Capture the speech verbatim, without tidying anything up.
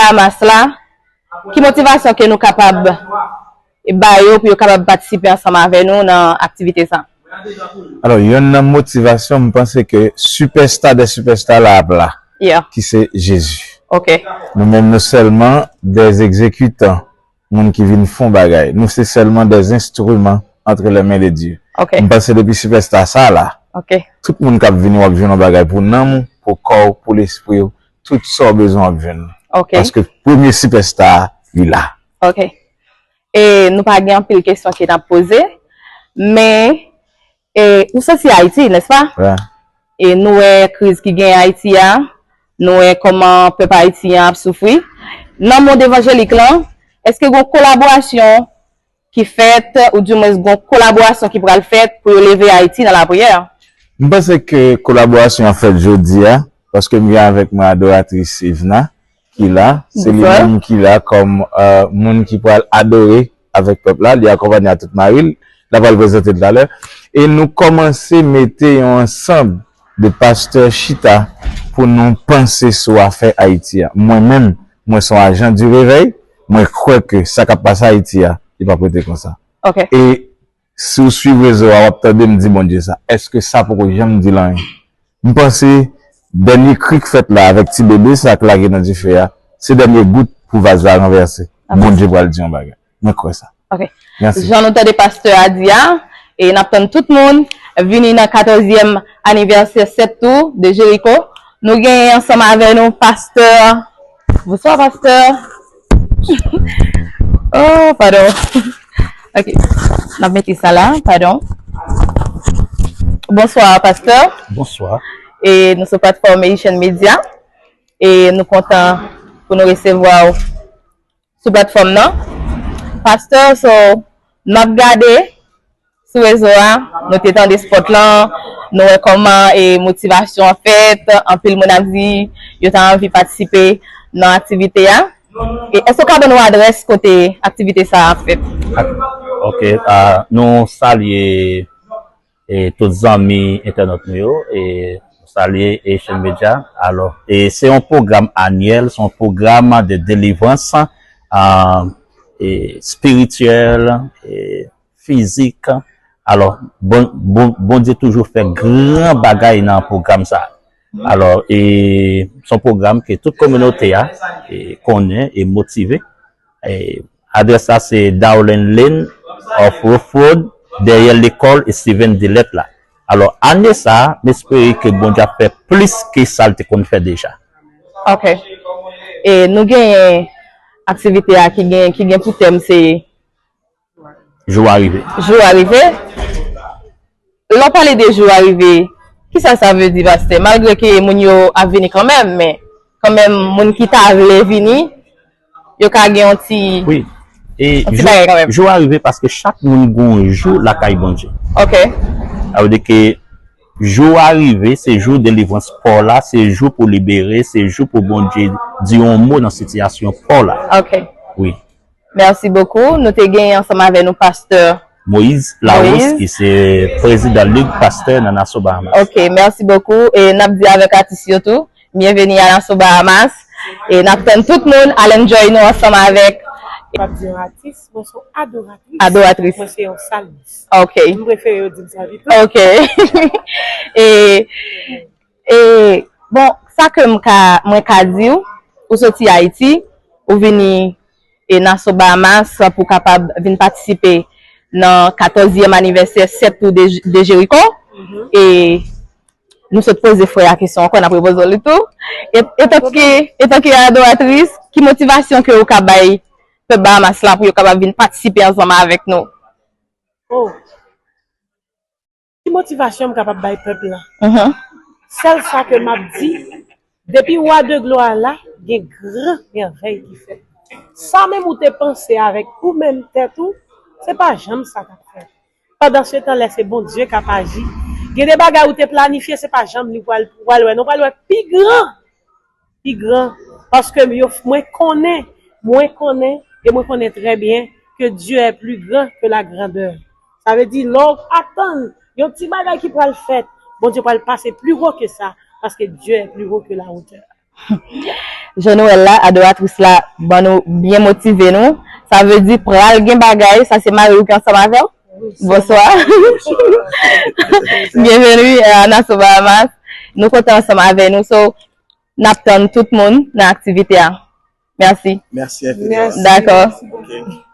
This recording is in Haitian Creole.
Bahamas la, ki motivasyon ke nou kapab ba yo pou yo kapab patisipe ansanm avè nou nan aktivite sa? Alò, yonn nan motivasyon, m panse ke sipèsta dè sipèsta la ap la, Yeah. ki se Jezi. Ok. Nou menm, nou sèlman dè egzekitan, moun ki vin fè yon bagay. Nou se sèlman dè enstriman entre les mains de Dieu. Ok. M panse depi sipèsta sa la, Ok. tout moun k ap vini, w ap jwenn yon bagay pou nanm ou, pou kò w, pou lespri w. Tout sa w bezwen w ap jwenn. Ok. Paske premye sipèsta a, li la. Ok. E nou pa gen anpil kesyon ke n ap poze, men e, ou soti Ayiti, nèspa? Wi. E nou wè kriz ki gen Ayiti a, nou wè kòman pèp ayisyen an ap soufri. Nan mond evanjelik lan, èske gen yon kolaborasyon ki fèt, oudimwens gen yon kolaborasyon ki pral fèt pou yo leve Ayiti nan lapriyè? M panse ke kolaborasyon an fèt jodi a, paske m gen avèk mwen adoratris Ivna, ki la. Se li Bonswa. menm ki la kòm, euh, moun ki pral adore avèk pèp la. Li akonpanye ak tout mari l. L ap al prezante l talè. E nou kòmanse mete yon ansanm de pastè chita pou nou panse sou afè Ayiti a. Mwen menm, mwen se yon ajan di revèy. Mwen kwè ke sa k ap pase Ayiti a, li p ap rete konsa. Ok. E si w swiv rezo a, w ap tande m di Bondye sa. Èske sa poko janm di l anyen? M panse dènye kri k fèt la avèk ti bebe sa k lage nan dife a, se dènye gout pou vaz la ranvèse. Amen. Bondye pral di yon bagay. Mwen kwè sa. Ok. Mèsi. Jan nou tande pastè a di a, e n ap tann tout moun vini nan katòzyèm anivèsè Sèt Tou de Jeriko. Nou genyen ansanm avè nou pastè. Bonswa, pastè. Oh, padon. Ok. N ap mete sa la, padon. Bonswa, pastè. Bonswa. E nou sou platfòm Haitian Media. E nou kontan pou nou resevwa w sou platfòm nan. Pastè, so, n ap gade sou rezo a, nou te tande spòt lan, nou wè kòman e motivasyon an fèt, anpil moun ap di yo ta anvi patisipe nan aktivite a. E èske w ka ban nou adrès kote aktivite sa a ap fèt? Ak-, ok, ah, nou salye e tout zanmi entènòt nou yo, e nou salye Haitian Media. Alò, e se yon pwogram anyèl, se yon pwogram de delivrans, ah, e espirityèl, e fizik. Alò, bon, bon, Bondye toujou fè gran bagay nan pwogram sa. Alò, e se yon pwogram ke tout kominote a e konnen e motive. E adrès la se Dowling Lane off Rough Road, dèyè lekòl Steven Dillette la. Alò, ane sa a, m espere ke Bondye ap fè plis ke sa l te konn fè deja. Ok. E nou genyen aktivite a ki gen, ki gen pou tèm se Jou a rive. Jou a rive. Lè w pale de jou a rive, kisa sa vle di, pastè? Malgre ke moun yo ap vini kanmenm, men kanmenm, moun ki ta vle vini, yo ka gen yon ti, Wi. E yon ti jou, bagay kanmenm. Jou a rive paske chak moun gen yon jou lakay Bondye. Ok. Sa vle di ke jou a rive, se jou delivrans pa w la, se jou pou libere, se jou pou Bondye di yon mo nan sitiyasyon pa w la. Ok. Wi. Merci beaucoup. Nou te genyen ansanm avè nou pastè Moïse Larose, Moïse. Ki se prezidan Lig Pastè nan Nassau Bahamas. Ok, merci beaucoup. E n ap di avèk atis yo tou, bienvenue à Nassau Bahamas. E n ap tann tout moun al enjoy nou ansanm avèk M ap di yon atis, mwen se yon adoratris. Adoratris. Mwen se yon salmis. Ok. M prefere yo di m sa pito. Ok. E, e, bon, sa ke m ka, mwen ka di w, ou soti Ayiti, ou vini e Nassau Bahamas pou kapab vin patisipe nan katòzyèm anivèsè Sèt Tou de, de Jeriko. Mhm. E nou sot poze frè a kesyon ankò, n ap repoze w li tou. E, etanke, etanke adoratris, ki motivasyon ke ou ka bay pèp Bahamas la pou yo kapab vin patisipe ansanm avèk nou? Oh. Ki motivasyon m kapab bay pèp la? Mhm. Sèl sa ke m ap di, depi Wa de glwa la, gen gran mèvèy ki fèt. Sa menm ou te panse avèk ou menm tèt ou, se pa janm sa k ap fèt. Pandansetan, lè se Bondye k ap aji, gen de bagay ou te planifye, se pa janm li pral, pral wè. Nou pral wè pi gran. Pi gran, paske yo, mwen konnen, mwen konnen, e mwen konnen trè byen ke Dieu est plus grand que la grandeur. Sa vle di, lè w atann yon ti bagay ki pral fèt, Bondye pral pase pi wo ke sa, paske Dieu est plus haut que la hauteur. Jean Noël la, adoratris la, ban nou byen motive nou. Sa vle di pral gen bagay, sa se mari w ki ansanm avè w? Bonswa. Byenveni a Nassau Bahamas. Nou kontan ansanm avè nou. So, n ap tann tout moun nan aktivite a. Mèsi. Mèsi enfiniment. Dakò. Ok.